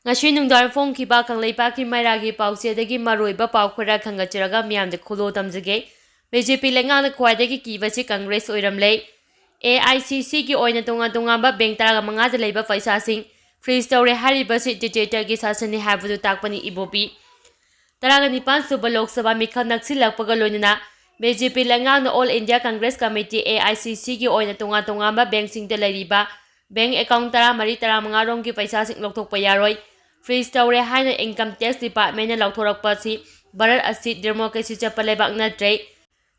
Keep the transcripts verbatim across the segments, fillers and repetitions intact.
ꯉꯁꯤ ꯅꯨꯡꯗꯥꯡ ꯐꯣꯡꯈꯤꯕ ꯀꯪꯂꯩꯄꯥꯛꯀꯤ ꯃꯩꯔꯥꯒꯤ ꯄꯥꯎꯆꯦꯗꯒꯤ ꯃꯔꯨꯑꯣꯏꯕ ꯄꯥꯎ ꯈꯔ ꯈꯪꯒꯠꯆꯔꯒ ꯃꯤꯌꯥꯝꯗ ꯈꯨꯗꯣꯜ ꯇꯝꯖꯒꯦ꯫ ꯕꯤ ꯖꯦ ꯄꯤ ꯂꯩꯉꯥꯛꯅ ꯈ꯭ꯋꯥꯏꯗꯒꯤ ꯀꯤꯕꯁꯤ ꯀꯪꯒ꯭ꯔꯦꯁ ꯑꯣꯏꯔꯝꯂꯦ꯫ ꯑꯦ ꯑꯥꯏ ꯁꯤ ꯁꯤꯒꯤ ꯑꯣꯏꯅ ꯇꯣꯉꯥꯟ ꯇꯣꯉꯥꯟꯕ ꯕꯦꯡ ꯇꯔꯥꯃꯉꯥꯗ ꯂꯩꯕ ꯄꯩꯁꯥꯁꯤꯡ ꯐ꯭ꯔꯤꯖ ꯇꯧꯔꯦ ꯍꯥꯏꯔꯤꯕꯁꯤ ꯗꯤꯛꯇꯦꯇꯔꯒꯤ ꯁꯥꯁꯟꯅꯤ ꯍꯥꯏꯕꯗꯨ ꯇꯥꯛꯄꯅꯤ ꯏꯕꯣꯕꯤ꯫ ꯇꯔꯥꯒ ꯅꯤꯄꯥꯟ ꯁꯨꯕ ꯂꯣꯛ ꯁꯚꯥ ꯃꯤꯈꯜ ꯅꯛꯁꯤꯜꯂꯛꯄꯒ ꯂꯣꯏꯅꯅ ꯕꯤ ꯖꯦ ꯄꯤ ꯂꯩꯉꯥꯛꯅ all India Congress committee, A I C ꯁꯤꯒꯤ ꯑꯣꯏꯅ ꯇꯣꯉꯥꯟ ꯇꯣꯉꯥꯟꯕ ꯕꯦꯡꯁꯤꯡꯗ ꯂꯩꯔꯤꯕ ꯕꯦꯡ ꯑꯦꯀꯥꯎꯟ ꯇꯔꯥꯃꯔꯤ ꯇꯔꯥꯃꯉꯥ ꯔꯣꯝꯒꯤ ꯄꯩꯁꯥꯁꯤꯡ ꯂꯧꯊꯣꯛꯄ ꯌꯥꯔꯣꯏ, ꯐ꯭ꯔꯤꯖ ꯇꯧꯔꯦ ꯍꯥꯏꯅ ꯏꯟꯀꯝ ꯇꯦꯛꯁ ꯗꯤꯄꯥꯔꯠꯃꯦꯟꯅ ꯂꯥꯎꯊꯣꯔꯛꯄ ꯑꯁꯤ ꯚꯥꯔꯠ ꯑꯁꯤ ꯗꯦꯃꯣꯀ꯭ꯔꯦꯁꯤ ꯆꯠꯄ ꯂꯩꯕꯥꯛ ꯅꯠꯇ꯭ꯔꯦ,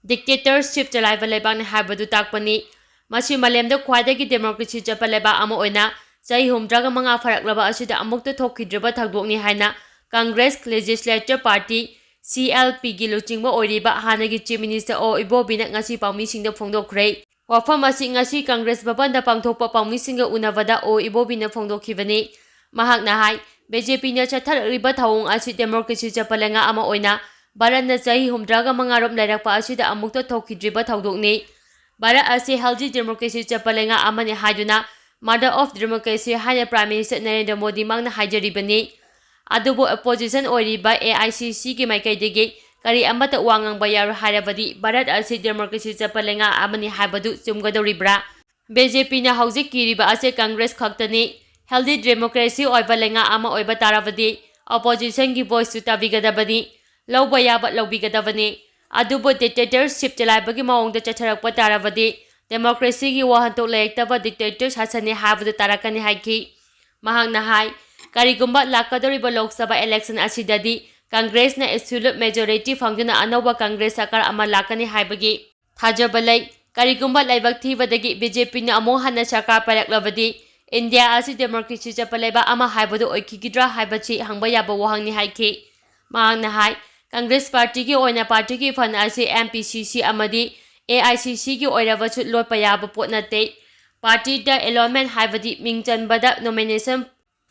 ꯗꯤꯛꯇꯦꯇꯔꯁꯤꯞ ꯆꯂꯥꯏꯕ ꯂꯩꯕꯥꯛꯅꯤ ꯍꯥꯏꯕꯗꯨ ꯇꯥꯛꯄꯅꯤ꯫ ꯃꯁꯤ ꯃꯥꯂꯦꯝꯗ ꯈ꯭ꯋꯥꯏꯗꯒꯤ ꯗꯦꯃꯣꯀ꯭ꯔꯦꯁꯤ ꯆꯠꯄ ꯂꯩꯕꯥꯛ ꯑꯃ ꯑꯣꯏꯅ ꯆꯍꯤ ꯍꯨꯝꯗ꯭ꯔꯥꯒ ꯃꯉꯥ ꯐꯥꯔꯛꯂꯕ ꯑꯁꯤꯗ ꯑꯃꯨꯛꯇ ꯊꯣꯛꯈꯤꯗ꯭ꯔꯤꯕ ꯊꯧꯗꯣꯛꯅꯤ ꯍꯥꯏꯅ ꯀꯪꯒ꯭ꯔꯦꯁ ꯂꯦꯖꯤꯁꯂꯦꯇꯔ ꯄꯥꯔꯇꯤ, ꯁꯤ ꯑꯦꯜ ꯄꯤꯒꯤ ꯂꯨꯆꯤꯡꯕ ꯑꯣꯏꯔꯤꯕ ꯍꯥꯟꯅꯒꯤ ꯆꯤꯐ ꯃꯤꯅꯤꯁꯇꯔ ꯑꯣ ꯏꯕꯣꯕꯤꯅ ꯉꯁꯤ ꯄꯥꯎꯃꯤꯁꯤꯡꯗ ꯐꯣꯡꯗꯣꯛꯈ꯭ꯔꯦ꯫ ꯋꯥꯐꯝ ꯑꯁꯤ ꯉꯁꯤ ꯀꯪꯒ꯭ꯔꯦꯁ ꯚꯕꯟꯗ ꯄꯥꯡꯊꯣꯛꯄ ꯄꯥꯎꯃꯤꯁꯤꯡꯒ ꯎꯅꯕꯗ ꯑꯣ ꯏꯕꯣꯕꯤꯅ ꯐꯣꯡꯗꯣꯛꯈꯤꯕꯅꯤ꯫ ꯃꯍꯥꯛꯅ ꯍꯥꯏ, ꯕꯤ ꯖꯦ ꯄꯤꯅ ꯆꯠꯊꯔꯛꯂꯤꯕ ꯊꯧꯑꯣꯡ ꯑꯁꯤ ꯗꯦꯃꯣꯀ꯭ꯔꯦꯁꯤ ꯆꯠꯄ ꯂꯩꯉꯥꯛ ꯑꯃ ꯑꯣꯏꯅ ꯚꯥꯔꯠꯅ ꯆꯍꯤ ꯍꯨꯝꯗ꯭ꯔꯥꯒ ꯃꯉꯥꯔꯣꯝ ꯂꯩꯔꯛꯄ ꯑꯁꯤꯗ ꯑꯃꯨꯛꯇ ꯊꯣꯛꯈꯤꯗ꯭ꯔꯤꯕ ꯊꯧꯗꯣꯛꯅꯤ꯫ ꯚꯥꯔꯠ ꯑꯁꯤ ꯍꯦꯜꯗꯤ ꯗꯦꯃꯣꯀ꯭ꯔꯦꯁꯤ ꯆꯠꯄ ꯂꯩꯉꯥꯛ ꯑꯃꯅꯤ ꯍꯥꯏꯗꯨꯅ Mother of Democracy ꯍꯥꯏꯅ ꯄ꯭ꯔꯥꯏꯝ ꯃꯤꯅꯤꯁꯇꯔ ꯅꯔꯦꯟꯗ꯭ꯔ ꯃꯣꯗꯤ ꯃꯍꯥꯛꯅ ꯍꯥꯏꯖꯔꯤꯕꯅꯤ꯫ ꯑꯗꯨꯕꯨ ꯑꯣꯄꯣꯖꯤꯁꯟ ꯑꯣꯏꯔꯤꯕ ꯑꯦ ꯑꯥꯏ ꯁꯤ ꯁꯤꯒꯤ ꯃꯥꯏꯀꯩꯗꯒꯤ ꯀꯔꯤ ꯑꯃꯠꯇ ꯋꯥ ꯉꯥꯡꯕ ꯌꯥꯔꯣꯏ ꯍꯥꯏꯔꯕꯗꯤ ꯚꯥꯔꯠ ꯑꯁꯤ ꯗꯦꯃꯣꯀ꯭ꯔꯦꯁꯤ ꯆꯠꯄ ꯂꯩꯉꯥꯛ ꯑꯃꯅꯤ ꯍꯥꯏꯕꯗꯨ ꯆꯨꯝꯒꯗꯧꯔꯤꯕ꯭ꯔꯥ? ꯕꯤ ꯖꯦ ꯄꯤꯅ ꯍꯧꯖꯤꯛ ꯀꯤꯔꯤꯕ ꯑꯁꯤ ꯀꯪꯒ꯭ꯔꯦꯁ ꯈꯛꯇꯅꯤ꯫ ꯍꯦꯜꯗꯤ ꯗꯦꯃꯣꯀ꯭ꯔꯦꯁꯤ ꯑꯣꯏꯕ ꯂꯩꯉꯥꯛ ꯑꯃ ꯑꯣꯏꯕ ꯇꯥꯔꯕꯗꯤ ꯑꯣꯄꯣꯖꯤꯁꯟꯒꯤ ꯚꯣꯏꯁꯁꯨ ꯇꯥꯕꯤꯒꯗꯕꯅꯤ, ꯂꯧꯕ ꯌꯥꯕ ꯂꯧꯕꯤꯒꯗꯕꯅꯤ꯫ ꯑꯗꯨꯕꯨ ꯗꯤꯛꯇꯦꯇꯔꯁꯤꯞ ꯆꯂꯥꯏꯕꯒꯤ ꯃꯑꯣꯡꯗ ꯆꯠꯊꯔꯛꯄ ꯇꯥꯔꯕꯗꯤ ꯗꯦꯃꯣꯀ꯭ꯔꯦꯁꯤꯒꯤ ꯋꯥꯍꯟꯊꯣꯛ ꯂꯩꯔꯛꯇꯕ ꯗꯤꯛꯇꯦꯇꯔ ꯁꯥꯁꯟꯅꯤ ꯍꯥꯏꯕꯗꯨ ꯇꯥꯔꯛꯀꯅꯤ ꯍꯥꯏꯈꯤ꯫ ꯃꯍꯥꯛꯅ ꯍꯥꯏ, ꯀꯔꯤꯒꯨꯝꯕ ꯂꯥꯛꯀꯗꯧꯔꯤꯕ ꯂꯣꯛ ꯁꯚꯥ ꯏꯂꯦꯛꯁꯟ ꯑꯁꯤꯗꯗꯤ ꯀꯪꯒ꯭ꯔꯦꯁꯅ ꯑꯦꯕꯁꯣꯂꯨꯠ ꯃꯦꯖꯣꯔꯤꯇꯤ ꯐꯪꯗꯨꯅ ꯑꯅꯧꯕ ꯀꯪꯒ꯭ꯔꯦꯁ ꯁꯔꯀꯥꯔ ꯑꯃ ꯂꯥꯛꯀꯅꯤ ꯍꯥꯏꯕꯒꯤ ꯊꯥꯖꯕ ꯂꯩ꯫ ꯀꯔꯤꯒꯨꯝꯕ ꯂꯥꯏꯕꯛ ꯊꯤꯕꯗꯒꯤ ꯕꯤ ꯖꯦ ꯄꯤꯅ ꯑꯃꯨꯛ ꯍꯟꯅ ꯁꯔꯀꯥꯔ ꯄꯥꯏꯔꯛꯂꯕꯗꯤ ꯏꯟꯗꯤꯌꯥ ꯑꯁꯤ ꯗꯦꯃꯣꯀ꯭ꯔꯦꯁꯤ ꯆꯠꯄ ꯂꯩꯕꯥꯛ ꯑꯃ ꯍꯥꯏꯕꯗꯨ ꯑꯣꯏꯈꯤꯒꯗ꯭ꯔꯥ ꯍꯥꯏꯕꯁꯤ ꯍꯪꯕ ꯌꯥꯕ ꯋꯥꯍꯪꯅꯤ ꯍꯥꯏꯈꯤ꯫ ꯃꯍꯥꯛꯅ ꯍꯥꯏ, ꯀꯪꯒ꯭ꯔꯦꯁ ꯄꯥꯔꯇꯤꯒꯤ ꯑꯣꯏꯅ ꯄꯥꯔꯇꯤꯒꯤ ꯐꯟ ꯑꯁꯤ ꯑꯦꯝ ꯄꯤ ꯁꯤ ꯁꯤ ꯑꯃꯗꯤ ꯑꯦ ꯑꯥꯏ ꯁꯤ ꯁꯤꯒꯤ ꯑꯣꯏꯔꯕꯁꯨ ꯂꯣꯠꯄ ꯌꯥꯕ ꯄꯣꯠ ꯅꯠꯇꯦ꯫ ꯄꯥꯔꯇꯤꯗ ꯑꯦꯂꯣꯟꯃꯦꯟ ꯍꯥꯏꯕꯗꯤ ꯃꯤꯡ ꯆꯟꯕꯗ ꯅꯣꯃꯤꯅꯦꯁꯟ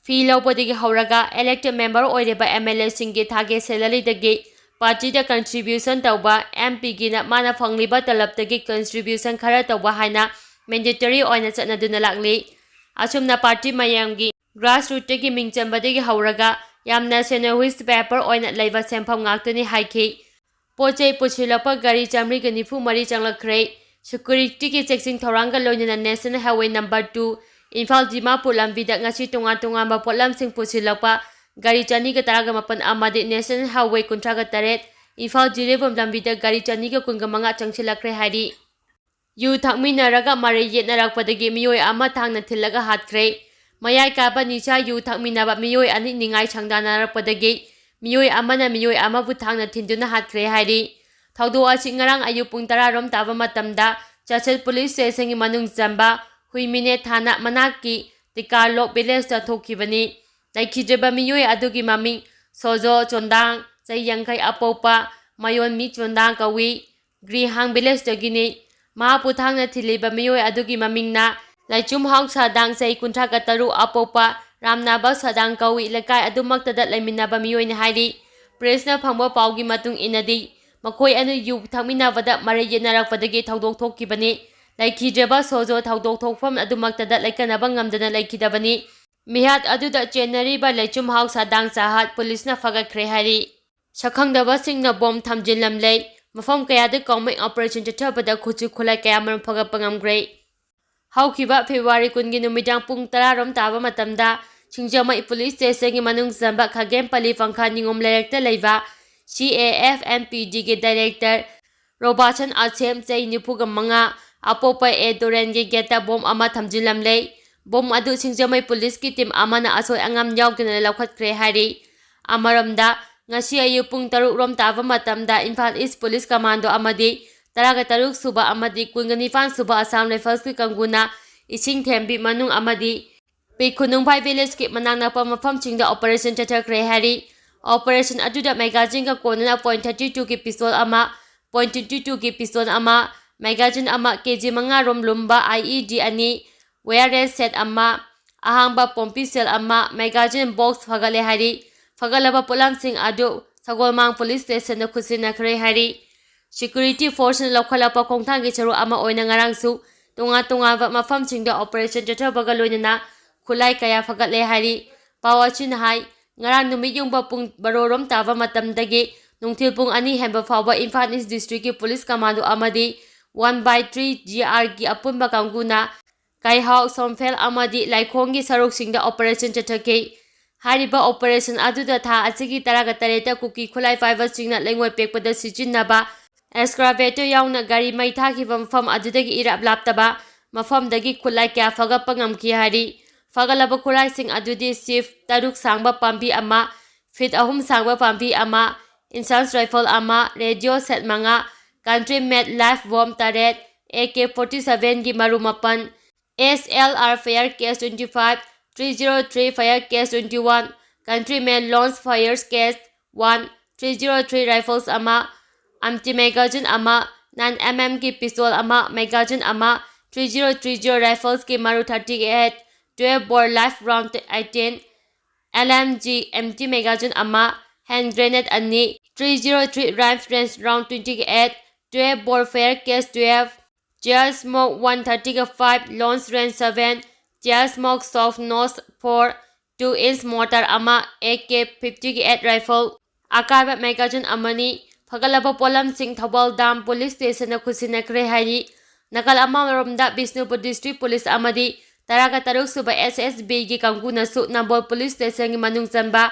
ꯐꯤ ꯂꯧꯕꯗꯒꯤ ꯍꯧꯔꯒ ꯏꯂꯦꯛꯇꯦꯗ ꯃꯦꯝꯕꯔ ꯑꯣꯏꯔꯤꯕ ꯑꯦꯝ ꯑꯦꯜ ꯑꯦꯁꯤꯡꯒꯤ ꯊꯥꯒꯤ ꯁꯦꯂꯔꯤꯗꯒꯤ ꯄꯥꯔꯇꯤꯗ ꯀꯟꯇ꯭ꯔꯤꯕ꯭ꯌꯨꯁꯟ ꯇꯧꯕ, ꯑꯦꯝ ꯄꯤꯒꯤꯅ ꯃꯥꯅ ꯐꯪꯂꯤꯕ ꯇꯂꯕꯇꯒꯤ ꯀꯟꯇ꯭ꯔꯤꯕ꯭ꯌꯨꯁꯟ ꯈꯔ ꯇꯧꯕ ꯍꯥꯏꯅ ꯃꯦꯟꯗꯦꯇꯔꯤ ꯑꯣꯏꯅ ꯆꯠꯅꯗꯨꯅ ꯂꯥꯛꯂꯤ꯫ ꯑꯁꯨꯝꯅ ꯄꯥꯔꯇꯤ ꯃꯌꯥꯝꯒꯤ ꯒ꯭ꯔꯥꯁꯔꯨꯠꯇꯒꯤ ꯃꯤꯡ ꯆꯟꯕꯗꯒꯤ ꯍꯧꯔꯒ ꯌꯥꯝꯅ ꯁꯦꯟꯅ ꯋꯤꯁ ꯄꯦꯄꯔ ꯑꯣꯏꯅ ꯂꯩꯕ ꯁꯦꯟꯐꯝ ꯉꯥꯛꯇꯅꯤ ꯍꯥꯏꯈꯤ꯫ ꯄꯣꯠ ꯆꯩ ꯄꯨꯁꯤꯜꯂꯛꯄ ꯒꯥꯔꯤ ꯆꯥꯃꯔꯤꯒ ꯅꯤꯐꯨ ꯃꯔꯤ ꯆꯪꯂꯛꯈ꯭ꯔꯦ꯫ ꯁꯦꯀ꯭ꯌꯨꯔꯤꯇꯤꯒꯤ ꯆꯦꯛꯁꯤꯟ ꯊꯧꯔꯥꯡꯒ ꯂꯣꯏꯅꯅ national highway number two, Imphal Dimapur ꯂꯝꯕꯤꯗ ꯉꯁꯤ ꯇꯣꯉꯥꯟ ꯇꯣꯉꯥꯟꯕ ꯄꯣꯠꯂꯝꯁꯤꯡ ꯄꯨꯁꯤꯜꯂꯛꯄ ꯒꯥꯔꯤ ꯆꯅꯤꯒ ꯇꯔꯥꯒ ꯃꯥꯄꯟ ꯑꯃꯗꯤ ꯅꯦꯁꯅꯦꯜ ꯍꯥꯏꯋꯦ ꯀꯨꯟꯊ꯭ꯔꯥꯒ ꯇꯔꯦꯠ, ꯏꯝꯐꯥꯜ ꯖꯤꯔꯤꯕꯥꯝ ꯂꯝꯕꯤꯗ ꯒꯥꯔꯤ ꯆꯅꯤꯒ ꯀꯨꯟꯒ ꯃꯉꯥ ꯆꯪꯁꯤꯜꯂꯛꯈ꯭ꯔꯦ ꯍꯥꯏꯔꯤ꯫ ꯌꯨ ꯊꯛꯃꯤꯟꯅꯔꯒ ꯃꯔꯩ ꯌꯦꯠꯅꯔꯛꯄꯗꯒꯤ ꯃꯤꯑꯣꯏ ꯑꯃ ꯊꯥꯡꯅ ꯊꯤꯜꯂꯒ ꯍꯥꯠꯈ꯭ꯔꯦ꯫ ꯃꯌꯥꯏ ꯀꯥꯕ ꯅꯤꯁꯥ ꯌꯨ ꯊꯛꯃꯤꯟꯅꯕ ꯃꯤꯑꯣꯏ ꯑꯅꯤ ꯅꯤꯡꯉꯥꯏ ꯁꯪꯗꯥꯅꯔꯛꯄꯗꯒꯤ ꯃꯤꯑꯣꯏ ꯑꯃꯅ ꯃꯤꯑꯣꯏ ꯑꯃꯕꯨ ꯊꯥꯡꯅ ꯊꯤꯟꯗꯨꯅ ꯍꯥꯠꯈ꯭ꯔꯦ ꯍꯥꯏꯔꯤ꯫ ꯊꯧꯗꯣꯛ ꯑꯁꯤ ꯉꯔꯥꯡ ꯑꯌꯨꯛ ꯄꯨꯡ ꯇꯔꯥ ꯔꯣꯝ ꯇꯥꯕ ꯃꯇꯝꯗ ꯆꯥꯆꯜ ꯄꯨꯂꯤꯁ ꯁ꯭ꯇꯦꯁꯟꯒꯤ ꯃꯅꯨꯡ ꯆꯟꯕ ꯍꯨꯏꯃꯤꯅꯦ ꯊꯥꯅ ꯃꯅꯥꯛꯀꯤ ꯇꯤꯀꯥꯂꯣꯛ ꯚꯤꯂꯦꯖꯇ ꯊꯣꯛꯈꯤꯕꯅꯤ꯫ ꯂꯩꯈꯤꯗ꯭ꯔꯤꯕ ꯃꯤꯑꯣꯏ ꯑꯗꯨꯒꯤ ꯃꯃꯤꯡ ꯁꯣꯖꯣ ꯆꯣꯟꯗꯥꯡ, ꯆꯍꯤ ꯌꯥꯡꯈꯩ, ꯑꯄꯣꯛꯄ ꯃꯌꯣꯟꯃꯤ ꯆꯣꯟꯗꯥꯡ ꯀꯧꯏ꯫ ꯒ꯭ꯔꯤꯍꯥꯡ ꯚꯤꯂꯦꯖꯇꯒꯤꯅꯤ꯫ ꯃꯍꯥꯛꯄꯨ ꯊꯥꯡꯅ ꯊꯤꯜꯂꯤꯕ ꯃꯤꯑꯣꯏ ꯑꯗꯨꯒꯤ ꯃꯃꯤꯡꯅ ꯂꯩꯆꯨꯝ ꯍꯥꯎ ꯁꯥꯗꯥꯡ, ꯆꯍꯤ ꯀꯨꯟꯊ꯭ꯔꯥꯒ ꯇꯔꯨꯛ, ꯑꯄꯣꯛꯄ ꯔꯥꯝꯅꯥꯕ ꯁꯥꯗꯥꯡ ꯀꯧꯏ꯫ ꯂꯩꯀꯥꯏ ꯑꯗꯨꯃꯛꯇꯗ ꯂꯩꯃꯤꯟꯅꯕ ꯃꯤꯑꯣꯏꯅꯤ ꯍꯥꯏꯔꯤ꯫ ꯄ꯭ꯔꯦꯁꯅ ꯐꯪꯕ ꯄꯥꯎꯒꯤ ꯃꯇꯨꯡ ꯏꯟꯅꯗꯤ, ꯃꯈꯣꯏ ꯑꯅꯤ ꯌꯨ ꯊꯛꯃꯤꯟꯅꯕꯗ ꯃꯔꯩ ꯌꯦꯠꯅꯔꯛꯄꯗꯒꯤ ꯊꯧꯗꯣꯛ ꯊꯣꯛꯈꯤꯕꯅꯤ꯫ ꯂꯩꯈꯤꯗ꯭ꯔꯕ ꯁꯣꯖꯣ ꯊꯧꯗꯣꯛ ꯊꯣꯛꯐꯝ ꯑꯗꯨꯃꯛꯇꯗ ꯂꯩꯀꯠꯅꯕ ꯉꯝꯗꯅ ꯂꯩꯈꯤꯗꯕꯅꯤ꯫ ꯃꯤꯍꯥꯠ ꯑꯗꯨꯗ ꯆꯦꯟꯅꯔꯤꯕ ꯂꯩꯆꯨꯝ ꯍꯥꯎ ꯁꯥꯗꯥꯡ ꯆꯥꯍꯠ ꯄꯨꯂꯤꯁꯅ ꯐꯒꯠꯈ꯭ꯔꯦ ꯍꯥꯏꯔꯤ꯫ ꯁꯛꯈꯪꯗꯕꯁꯤꯡꯅ ꯕꯣꯝ ꯊꯝꯖꯤꯜꯂꯝꯂꯦ꯫ ꯃꯐꯝ ꯀꯌꯥꯗ ꯀꯥꯎꯃꯩ ꯑꯣꯄꯔꯦꯁꯟ ꯆꯠꯊꯕꯗ ꯈꯨꯠꯁꯨ ꯈꯨꯠꯂꯥꯏ ꯀꯌꯥꯃꯔꯨꯝ ꯐꯒꯠꯄ ꯉꯝꯈ꯭ꯔꯦ꯫ ꯍꯧꯈꯤꯕ ꯐꯦꯕ꯭ꯔꯨꯋꯥꯔꯤ ꯀꯨꯟꯒꯤ ꯅꯨꯃꯤꯗꯥꯡ ꯄꯨꯡ ꯇꯔꯥ ꯔꯣꯝ ꯇꯥꯕ ꯃꯇꯝꯗ ꯁꯤꯡꯖꯃꯩ ꯄꯨꯂꯤꯁ ꯁ꯭ꯇꯦꯁꯟꯒꯤ ꯃꯅꯨꯡ ꯆꯟꯕ ꯈꯥꯒꯦꯝꯄꯜꯂꯤ ꯄꯪꯈꯥ ꯅꯤꯉꯣꯝ ꯂꯩꯔꯛꯇ ꯂꯩꯕ ꯁꯤ A F M P ꯗꯤꯒꯤ director ꯔꯣꯕꯥꯁꯟ ꯑꯁꯦꯝ, ꯆꯍꯤ ꯅꯤꯐꯨꯒ ꯃꯉꯥ, ꯑꯄꯣꯛꯄ ꯑꯦ ꯗꯣꯔꯦꯟꯒꯤ ꯒꯦꯠꯇ ꯕꯣꯝ ꯑꯃ ꯊꯝꯖꯤꯜꯂꯝꯂꯦ꯫ ꯕꯣꯝ ꯑꯗꯨ ꯁꯤꯡꯖꯃꯩ ꯄꯨꯂꯤꯁꯀꯤ ꯇꯤꯝ ꯑꯃꯅ ꯑꯁꯣꯏ ꯑꯉꯥꯝ ꯌꯥꯎꯗꯅ ꯂꯧꯈꯠꯈ꯭ꯔꯦ ꯍꯥꯏꯔꯤ꯫ ꯑꯃꯔꯣꯝꯗ, ꯉꯁꯤ ꯑꯌꯨꯛ ꯄꯨꯡ ꯇꯔꯨꯛ ꯔꯣꯝ ꯇꯥꯕ ꯃꯇꯝꯗ ꯏꯝꯐꯥꯜ ꯏꯁ ꯄꯨꯂꯤꯁ ꯀꯃꯥꯟꯗꯣ ꯑꯃꯗꯤ ꯇꯔꯥꯒ ꯇꯔꯨꯛ ꯁꯨꯕ ꯑꯃꯗꯤ ꯀꯨꯟꯒ ꯅꯤꯄꯥꯟ ꯁꯨꯕ ꯑꯁꯥꯝ ꯔꯥꯏꯐꯜꯁꯀꯤ ꯀꯥꯡꯕꯨꯅ ꯏꯁꯤꯡ ꯊꯦꯝꯕꯤ ꯃꯅꯨꯡ ꯑꯃꯗꯤ ꯄꯤ ꯈꯨꯅꯨꯡꯐꯥꯏ ꯚꯤꯂꯦꯖꯀꯤ ꯃꯅꯥꯛ ꯅꯛꯄ ꯃꯐꯝꯁꯤꯡꯗ ꯑꯣꯄꯔꯦꯁꯟ ꯆꯠꯊꯈ꯭ꯔꯦ ꯍꯥꯏꯔꯤ꯫ ꯑꯣꯄꯔꯦꯁꯟ ꯑꯗꯨꯗ ꯃꯦꯒꯥꯖꯤꯟꯒ ꯀꯣꯟꯅꯅ ꯄꯣꯏꯟ ꯊꯥꯔꯇꯤ ꯇꯨꯒꯤ ꯄꯤꯁꯇꯣꯜ ꯑꯃ, ꯄꯣꯏꯟ ꯇ꯭ꯋꯦꯟꯇꯤ ꯇꯨꯒꯤ ꯄꯤꯁꯇꯣꯜ ꯑꯃ, ꯃꯦꯒꯥꯖꯤꯟ ꯑꯃ, ꯀꯦ ꯖꯤ ꯃꯉꯥ ꯔꯣꯝ ꯂꯨꯝꯕ ꯑꯥꯏ ꯏ ꯗꯤ ꯑꯅꯤ, ꯋꯦꯌꯔꯂꯦꯁ ꯁꯦꯠ ꯑꯃ, ꯑꯍꯥꯡꯕ ꯄꯣꯝꯄꯤ ꯁꯦꯜ ꯑꯃ, ꯃꯦꯒꯥꯖꯤꯟ ꯕꯣꯛꯁ ꯐꯒꯠꯂꯦ ꯍꯥꯏꯔꯤ꯫ ꯐꯒꯠꯂꯕ ꯄꯣꯠꯂꯝꯁꯤꯡ ꯑꯗꯨ ꯁꯒꯣꯜꯃꯥꯡ ꯄꯨꯂꯤꯁ ꯁ꯭ꯇꯦꯁꯟꯗ ꯈꯨꯠꯁꯤꯟꯅꯈ꯭ꯔꯦ ꯍꯥꯏꯔꯤ꯫ ꯁꯦꯀ꯭ꯌꯨꯔꯤꯇꯤ ꯐꯣꯔꯁꯅ ꯂꯧꯈꯠꯂꯛꯄ ꯈꯣꯡꯊꯥꯡꯒꯤ ꯁꯔꯨꯛ ꯑꯃ ꯑꯣꯏꯅ ꯉꯔꯥꯡꯁꯨ ꯇꯣꯉꯥꯟ ꯇꯣꯉꯥꯟꯕ ꯃꯐꯝꯁꯤꯡꯗ ꯑꯣꯄꯔꯦꯁꯟ ꯆꯠꯊꯕꯒ ꯂꯣꯏꯅꯅ ꯈꯨꯠꯂꯥꯏ ꯀꯌꯥ ꯐꯒꯠꯂꯦ ꯍꯥꯏꯔꯤ꯫ ꯄꯥꯎ ꯑꯁꯤꯅ ꯍꯥꯏ, ꯉꯔꯥꯡ ꯅꯨꯃꯤꯠ ꯌꯨꯡꯕ ꯄꯨꯡ ꯕꯥꯔꯣ ꯔꯣꯝ ꯇꯥꯕ ꯃꯇꯝꯗꯒꯤ ꯅꯨꯡꯊꯤꯜ ꯄꯨꯡ ꯑꯅꯤ ꯍꯦꯟꯕ ꯐꯥꯎꯕ ꯏꯝꯐꯥꯜ ꯏꯁ ꯗꯤꯁꯇ꯭ꯔꯤꯛꯀꯤ ꯄꯨꯂꯤꯁ ꯀꯃꯥꯟꯗꯣ ꯑꯃꯗꯤ ꯋꯥꯟ ꯕꯥꯏ ꯊ꯭ꯔꯤ ꯖꯤ ꯑꯥꯔꯒꯤ ꯑꯄꯨꯟꯕ ꯀꯥꯡꯕꯨꯅ ꯀꯩꯍꯥꯎ, ꯁꯣꯝꯐꯦꯜ ꯑꯃꯗꯤ ꯂꯥꯏꯈꯣꯡꯒꯤ ꯁꯔꯨꯛꯁꯤꯡꯗ ꯑꯣꯄꯔꯦꯁꯟ ꯆꯠꯊꯈꯤ꯫ ꯍꯥꯏꯔꯤꯕ ꯑꯣꯄꯔꯦꯁꯟ ꯑꯗꯨꯗ ꯊꯥ ꯑꯁꯤꯒꯤ ꯇꯔꯥꯒ ꯇꯔꯦꯠꯇ ꯀꯨꯀꯤ ꯈꯨꯠꯂꯥꯏ ꯄꯥꯏꯕꯁꯤꯡꯅ ꯂꯩꯉꯣꯏ ꯄꯦꯛꯄꯗ ꯁꯤꯖꯤꯟꯅꯕ ꯑꯦꯛꯁꯀꯥꯚꯦꯇꯔ ꯌꯥꯎꯅ ꯒꯥꯔꯤ ꯃꯩ ꯊꯥꯈꯤꯕ ꯃꯐꯝ ꯑꯗꯨꯗꯒꯤ ꯏꯔꯥꯞ ꯂꯥꯞꯇꯕ ꯃꯐꯝꯗꯒꯤ ꯈꯨꯠꯂꯥꯏ ꯀꯌꯥ ꯐꯒꯠꯄ ꯉꯝꯈꯤ ꯍꯥꯏꯔꯤ꯫ ꯐꯒꯠꯂꯕ ꯈꯨꯠꯂꯥꯏꯁꯤꯡ ꯑꯗꯨꯗꯤ ꯁꯤꯐ ꯇꯔꯨꯛ ꯁꯥꯡꯕ ꯄꯥꯝꯕꯤ ꯑꯃ, ꯐꯤꯠ ꯑꯍꯨꯝ ꯁꯥꯡꯕ ꯄꯥꯝꯕꯤ ꯑꯃ, ꯏꯟꯁꯥꯁ ꯔꯥꯏꯐꯜ ꯑꯃ, ꯔꯦꯗꯤꯑꯣ ꯁꯦꯠ ꯃꯉꯥ, ꯀꯟꯇ꯭ꯔꯤ ꯃꯦꯗ ꯂꯥꯏꯐ ꯕꯣꯝ ꯇꯔꯦꯠ, ꯑꯦ ꯀꯦ ꯐꯣꯔꯇꯤ ꯁꯚꯦꯟꯒꯤ ꯃꯔꯨ ꯃꯥꯄꯟ, S L R fire case twenty five, three zero three fire case twenty one, country made long fire case one, three zero three rifles ꯑꯃ, empty magazine ꯑꯃ, nine M ꯑꯦꯝꯒꯤ pistol ꯑꯃ, magazine ꯑꯃ, three zero three zero ꯔꯥꯏꯐꯜꯁꯀꯤ ꯃꯔꯨ thirty eight, twelve bore live round eighteen, L M G empty magazine ꯑꯃ, hand grenade ꯑꯅꯤ, three zero three rifle range round twenty eight, twelve bore fire case twelve, tear smoke one ꯊꯥꯔꯇꯤꯒ five, long range seven, tear smoke soft nose four, two inch mortar ꯑꯃ, A K ꯐꯤꯐꯇꯤꯒꯤ eight rifle, ꯑꯀꯥꯏꯕ magazine ꯑꯃꯅꯤ꯫ ꯐꯒꯠꯂꯕ ꯄꯣꯠꯂꯝꯁꯤꯡ ꯊꯧꯕꯥꯜ ꯗꯥꯝ police ꯁ꯭ꯇꯦꯁꯟꯗ ꯈꯨꯠꯁꯤꯟꯅꯈ꯭ꯔꯦ ꯍꯥꯏꯔꯤ꯫ ꯅꯥꯀꯜ ꯑꯃꯔꯣꯝꯗ ꯕꯤꯁꯅꯨꯄꯨꯔ ꯗꯤꯁꯇ꯭ꯔꯤꯛ ꯄꯨꯂꯤꯁ ꯑꯃꯗꯤ ꯇꯔꯥꯒ ꯇꯔꯨꯛ ꯁꯨꯕ ꯑꯦꯁ ꯑꯦꯁ ꯕꯤꯒꯤ ꯀꯥꯡꯕꯨꯅꯁꯨ ꯅꯝꯕꯣꯜ ꯄꯨꯂꯤꯁ ꯁ꯭ꯇꯦꯁꯟꯒꯤ ꯃꯅꯨꯡ ꯆꯟꯕ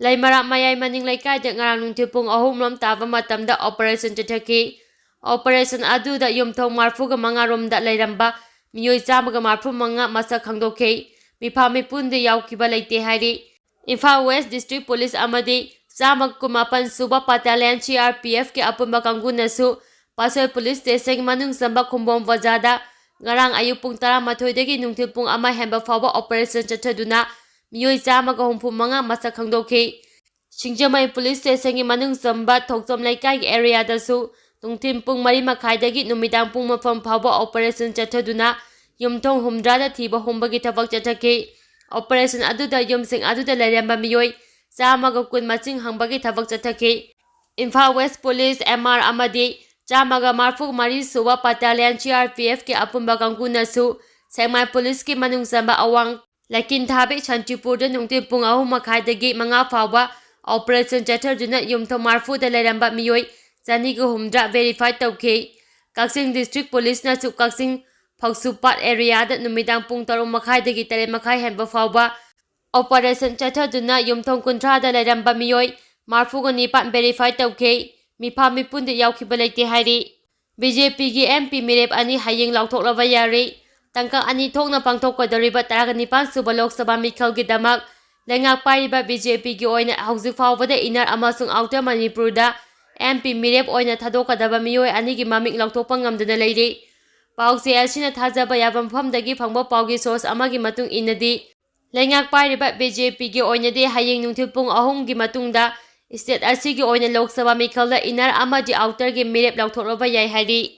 ꯂꯩꯃꯔꯥꯝ ꯃꯌꯥꯏ ꯃꯅꯤꯡ ꯂꯩꯀꯥꯏꯗ ꯉꯔꯥꯡ ꯅꯨꯡꯊꯤꯜ ꯄꯨꯡ ꯑꯍꯨꯝ ꯔꯣꯝ ꯇꯥꯕ ꯃꯇꯝꯗ ꯑꯣꯄꯔꯦꯁꯟ ꯆꯠꯊꯈꯤ꯫ ꯑꯣꯄꯔꯦꯁꯟ ꯑꯗꯨꯗ ꯌꯨꯝꯊꯣꯡ ꯃꯔꯤꯐꯨꯒ ꯃꯉꯥ ꯔꯣꯝꯗ ꯂꯩꯔꯝꯕ ꯃꯤꯑꯣꯏ ꯆꯥꯝꯃꯒ ꯃꯔꯤꯐꯨ ꯃꯉꯥ ꯃꯁꯛ ꯈꯪꯗꯣꯛꯈꯤ꯫ ꯃꯤꯐꯥ ꯃꯤꯄꯨꯟꯗꯤ ꯌꯥꯎꯈꯤꯕ ꯂꯩꯇꯦ ꯍꯥꯏꯔꯤ꯫ ꯏꯝꯐꯥꯜ ꯋꯦꯁ ꯗꯤꯁꯇ꯭ꯔꯤꯛ ꯄꯨꯂꯤꯁ ꯑꯃꯗꯤ ꯆꯥꯝꯃ ꯀꯨꯟꯃꯥꯄꯟ ꯁꯨꯕ ꯕꯠꯇꯥꯂꯤꯌꯟ ꯁꯤ ꯑꯥꯔ ꯄꯤ ꯑꯦꯐꯀꯤ ꯑꯄꯨꯟꯕ ꯀꯥꯡꯕꯨꯅꯁꯨ ꯄꯥꯠꯁꯣꯏ ꯄꯨꯂꯤꯁ ꯁ꯭ꯇꯦꯁꯟꯒꯤ ꯃꯅꯨꯡ ꯆꯟꯕ ꯈꯨꯝꯕꯣꯡ ꯕꯖꯥꯔꯗ ꯉꯔꯥꯡ ꯑꯌꯨꯛ ꯄꯨꯡ ꯇꯔꯥꯃꯥꯊꯣꯏꯗꯒꯤ ꯅꯨꯡꯊꯤꯜ ꯄꯨꯡ ꯑꯃ ꯍꯦꯟꯕ ꯐꯥꯎꯕ ꯑꯣꯄꯔꯦꯁꯟ ꯆꯠꯊꯗꯨꯅ ꯃꯤꯑꯣꯏ ꯆꯥꯝꯃꯒ ꯍꯨꯝꯐꯨ ꯃꯉꯥ ꯃꯁꯛ ꯈꯪꯗꯣꯛꯈꯤ꯫ ꯁꯤꯡꯖꯃꯩ ꯄꯨꯂꯤꯁ ꯁ꯭ꯇꯦꯁꯟꯒꯤ ꯃꯅꯨꯡ ꯆꯟꯕ ꯊꯣꯛꯆꯣꯝ ꯂꯩꯀꯥꯏꯒꯤ ꯑꯦꯔꯤꯌꯥꯗꯁꯨ ꯅꯨꯡꯊꯤꯜ ꯄꯨꯡ ꯃꯔꯤ ꯃꯈꯥꯏꯗꯒꯤ ꯅꯨꯃꯤꯗꯥꯡ ꯄꯨꯡ ꯃꯥꯄꯟ ꯐꯥꯎꯕ ꯑꯣꯄꯔꯦꯁꯟ ꯆꯠꯊꯗꯨꯅ ꯌꯨꯝꯊꯣꯡ ꯍꯨꯝꯗ꯭ꯔꯥꯗ ꯊꯤꯕ ꯍꯨꯝꯕꯒꯤ ꯊꯕꯛ ꯆꯠꯊꯈꯤ꯫ ꯑꯣꯄꯔꯦꯁꯟ ꯑꯗꯨꯗ ꯌꯨꯝꯁꯤꯡ ꯑꯗꯨꯗ ꯂꯩꯔꯝꯕ ꯃꯤꯑꯣꯏ ꯆꯥꯝꯃꯒ ꯀꯨꯟ ꯃꯁꯤꯡ ꯍꯪꯕꯒꯤ ꯊꯕꯛ ꯆꯠꯊꯈꯤ꯫ Imphal west police, M R, ꯑꯃꯗꯤ ꯆꯥꯝꯃꯒ ꯃꯔꯤꯐꯨ ꯃꯔꯤ ꯁꯨꯕ ꯕꯠꯇꯥꯂꯤꯌꯟ ꯁꯤ ꯑꯥꯔ ꯄꯤ ꯑꯦꯐꯀꯤ ꯑꯄꯨꯟꯕ ꯀꯥꯡꯕꯨꯅꯁꯨ ꯁꯦꯛꯃꯥꯏ ꯄꯨꯂꯤꯁꯀꯤ ꯃꯅꯨꯡ ꯆꯟꯕ ꯑꯋꯥꯡ ꯂꯀꯤꯟ ꯊꯥꯕꯤ ꯁꯥꯟꯇꯤꯄꯨꯔꯗ ꯅꯨꯡꯊꯤꯜ ꯄꯨꯡ ꯑꯍꯨꯝ ꯃꯈꯥꯏꯗꯒꯤ ꯃꯉꯥ ꯐꯥꯎꯕ operation ꯆꯠꯊꯗꯨꯅ ꯌꯨꯝꯊꯣꯡ ꯃꯔꯤꯐꯨꯗ ꯂꯩꯔꯝꯕ ꯃꯤꯑꯣꯏ ꯆꯅꯤꯒ ꯍꯨꯝꯗ꯭ꯔꯥ verify ꯇꯧꯈꯤ꯫ ꯀꯛꯆꯤꯡ District Policeꯅꯁꯨ ꯀꯛꯆꯤꯡ ꯐꯧꯁꯨꯄꯥꯠ areaꯗ ꯅꯨꯃꯤꯗꯥꯡ ꯄꯨꯡ ꯇꯔꯨꯛ ꯃꯈꯥꯏꯗꯒꯤ ꯇꯔꯦꯠ ꯃꯈꯥꯏ ꯍꯦꯟꯕ ꯐꯥꯎꯕ operation ꯆꯠꯊꯗꯨꯅ ꯌꯨꯝꯊꯣꯡ ꯀꯨꯟꯊ꯭ꯔꯥꯗ ꯂꯩꯔꯝꯕ ꯃꯤꯑꯣꯏ ꯃꯔꯤꯐꯨꯒ ꯅꯤꯄꯥꯟ verify ꯇꯧꯈꯤ꯫ ꯃꯤꯐꯥ ꯃꯤꯄꯨꯟꯗꯤ ꯌꯥꯎꯈꯤꯕ ꯂꯩꯇꯦ ꯍꯥꯏꯔꯤ꯫ BJPꯒꯤ MP ꯃꯤꯔꯦꯞ ꯑꯅꯤ ꯍꯌꯦꯡ ꯂꯥꯎꯊꯣꯛꯂꯕ ꯌꯥꯔꯦ꯫ ꯇꯥꯡꯀꯛ ꯑꯅꯤ ꯊꯣꯛꯅ ꯄꯥꯡꯊꯣꯛꯀꯗꯧꯔꯤꯕ ꯇꯔꯥꯒ ꯅꯤꯄꯥꯟ ꯁꯨꯕ ꯂꯣꯛ ꯁꯚꯥ ꯃꯤꯈꯜꯒꯤꯗꯃꯛ ꯂꯩꯉꯥꯛ ꯄꯥꯏꯔꯤꯕ BJPꯒꯤ ꯑꯣꯏꯅ ꯍꯧꯖꯤꯛ ꯐꯥꯎꯕꯗ Inner ꯑꯃꯁꯨꯡ Outer ꯃꯅꯤꯄꯨꯔꯗ MP ꯃꯤꯔꯦꯞ ꯑꯣꯏꯅ ꯊꯥꯗꯣꯛꯀꯗꯕ ꯃꯤꯑꯣꯏ ꯑꯅꯤꯒꯤ ꯃꯃꯤꯡ ꯂꯥꯎꯊꯣꯛꯄ ꯉꯝꯗꯅ ꯂꯩꯔꯤ꯫ ꯄꯥꯎꯆꯦ ꯑꯁꯤꯅ ꯊꯥꯖꯕ ꯌꯥꯕ ꯃꯐꯝꯗꯒꯤ ꯐꯪꯕ ꯄꯥꯎꯒꯤ source ꯑꯃꯒꯤ ꯃꯇꯨꯡ ꯏꯟꯅꯗꯤ, ꯂꯩꯉꯥꯛ ꯄꯥꯏꯔꯤꯕ BJPꯒꯤ ꯑꯣꯏꯅꯗꯤ ꯍꯌꯦꯡ ꯅꯨꯡꯊꯤꯜ ꯄꯨꯡ ꯑꯍꯨꯝꯒꯤ ꯃꯇꯨꯡꯗ state ꯑꯁꯤꯒꯤ ꯑꯣꯏꯅ ꯂꯣꯛ ꯁꯚꯥ ꯃꯤꯈꯜꯗ Inner ꯑꯃꯗꯤ Outerꯒꯤ ꯃꯤꯔꯦꯞ ꯂꯥꯎꯊꯣꯛꯂꯕ ꯌꯥꯏ ꯍꯥꯏꯔꯤ꯫